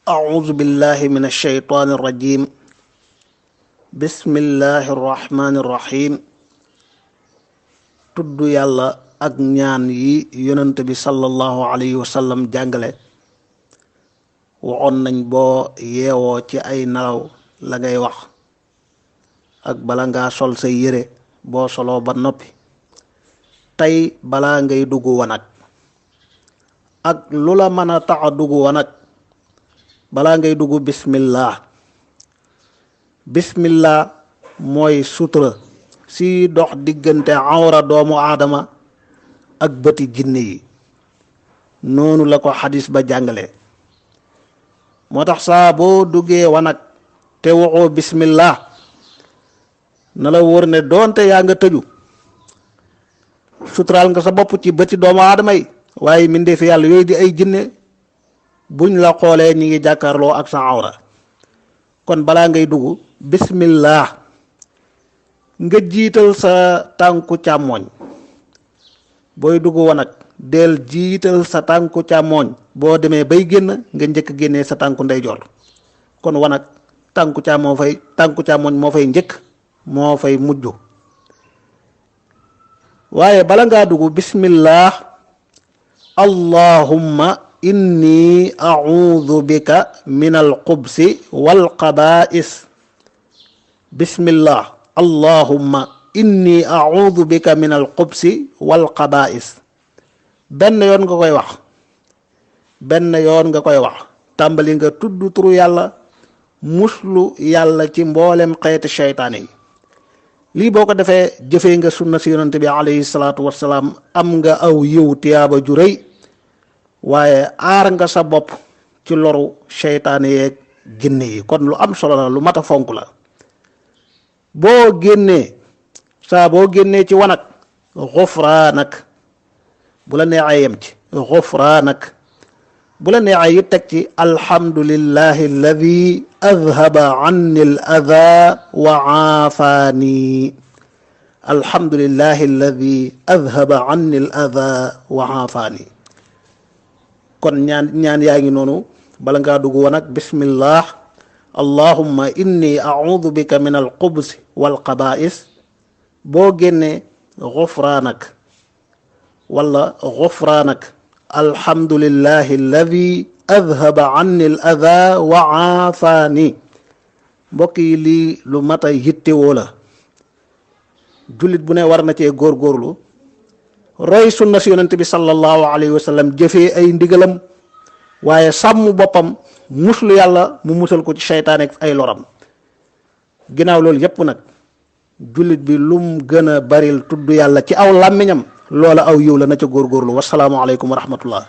أعوذ بالله من الشيطان الرجيم بسم الله الرحمن الرحيم tudd yàlla ak ñaan yi yonent bi sallallahu alayhi wa sallam jàngale waxoon nañ boo yeewoo ci ay nelaw la ngay wax ak bala ngaa sol sa yére boo soloo ba noppi tey balaa ngay dugg wanag ak lu la mën a tax a dugg wanag balaa ngay dugg bismillah mooy sutura si dox diggante awra doomu aadama ak bëti jinne yi noonu la ko xadis ba jàngale moo tax saa boo duggee wanag te waxoo bismillah na la wóor ne doonte yaa nga tëju suturaal nga sa bopp ci bëti doomu aadama yi waaye mbindeef yàlla yooyu di ay jinne buñ la xoolee ñi ngi jàkkaarloo ak sa awra kon balaa ngay dugg bismillah nga jiital sa tànku càmmooñ booy dugg wanag del jiital sa tànku càmmooñ boo demee bay génn nga njëkk génnee sa tànku ndeyjoor kon wanag tànku càmmooñ moo fay njëkk moo fay mujj waaye bala ngaa dugg bismillah allahumma inni a'udhu bika min al-xubsi wal xabaa'is bismillah allahumma inni a'udhu bika min al-xubsi wal xabaa'is benn yoon nga koy wax tàmbali nga tudd turu yàlla muslu yàlla ci mboolem xeeti seytaane yi lii boo ko defee jëfee nga sunna si yonante bi alayhi salaatu wassalaam am nga aw yiw tiyaaba ju rëy waaye aar nga sa bopp ci loru seytaane yeeg jinne yi kon lu am solo la lu mat a fonk la boo génnee ci wanag xufraanak bu la neexee yem ci xufraanak bu la neexee yi teg ci alhamdulillahi alladi adhaba anni al adha wa aafaani alhamdulillahi alladi adhaba anni al adha wa aafaani kon ñaan yaa ngi noonu bala ngaa dugg wanag bismillah allahumma inni a'udhu bika min al xubsi wal xabaa'is boo génnee xufraanak wala xufraanak alhamdulillahi alladi adhaba anni al adha wa aafaani mbokk yi lii lu mat a yittewoo la jullit bu ne war na cee góorgóorlu roy sunna si yonent bi sallallahu alayhi wa sallam jëfee ay ndigalam waaye sàmm boppam muslu yàlla mu musal ko ci seytaane ak ay loram ginnaaw loolu yépp nag jullit bi lum gën a baril tudd yàlla ci aw làmmiñam loola aw yiw la na ca góorgóorlu wasalaamu aleykum wa rahmatullah